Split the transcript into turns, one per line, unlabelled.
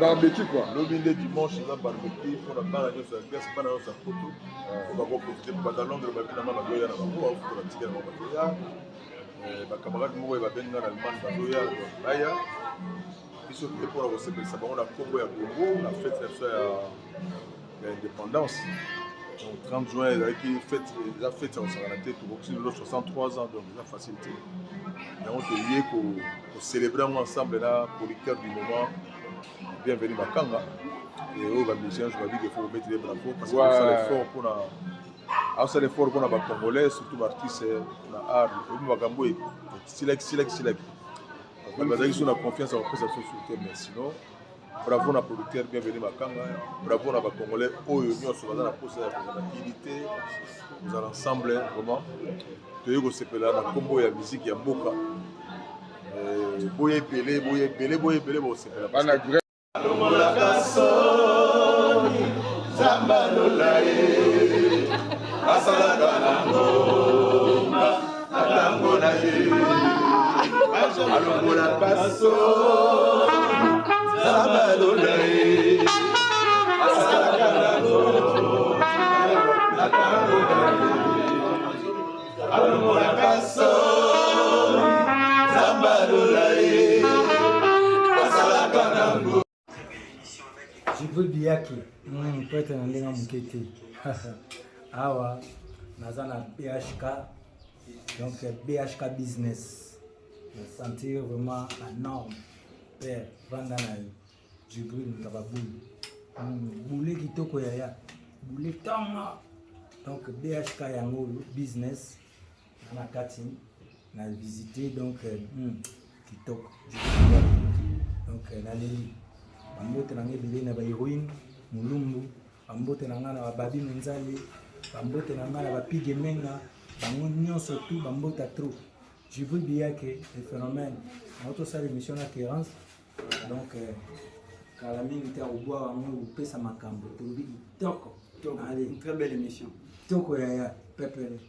Barbecue quoi.
Lobi nde dimanche eza barbecue mpona bana nyonso ya Grèce, bana nyonso ya poto po bakoprofite po bato ya Londres babi na nga bazoya na bango, bakofuta batike na bango bazoya. Bacamarade moko oyo babengi nga na Allemagne bazoya, donc baya biso te mpona kosepelisa bango na nkombo ya Congo na fete na biso ya indépendance. Donc 30 juin ezalaki fete, eza fete ya kosakana te. Tokokisi lelo 63 ans, donc eza facile te. Yango toye kocélébrer yango ensemble na producteur du moment, Bienvenu Makanga, et oyo bamusicien nyonso babiki, faut kobetele bravo parce que osala effort mpona asala effort mpona bacongolais, surtout baartiste na art. Oyebi makambo oyo esilaki silaki silaki, bazalaki so na confiance ya kopesa biso te, mais sinon bravo na producteur Bienvenu Makanga, bravo na bacongolais oyo nyonso baza na posa ya kozala unité, kozala ensemble. Vraiment toyei kosepela na nkombo ya musique ya mboka. Boye ebele, boye ebele, boye ebele, bosepela.
Bana Grèce.
Alongolaka soni, Nzambe alola ye, asalaka na ngonga na ntango na ye. Alongolaka soni, Nzambe alola ye, asalaka na ngonga na ntango na ye. Alongolaka soni, Nzambe alola ye, asalaka na ngonga.
Jibril Biyaki, prêtre na ndenge moke te. Awa naza na BHK, donc BHK Business. Na sentir vraiment la norme. Père, vanda na yo. Jibril Ntababulu. Boule kitoko yaya. Boule tanga. Donc BHK yango business na kati na visiter, donc kitoko. Donc naleli bambote na ngai ebele na bahéroïne Molumbu, bambote na ngai na bababi Menzale, bambote na ngai na bapige Menga, bango nyonso tu bambota trop. Jibril Biyake, le phénomène. Nango tosala émission na Terence, donc kala mingi te akobwaka yango, kopesa makambo tolobi kitoko.
Allez. Une très belle émission.
Kitoko yaya pepele.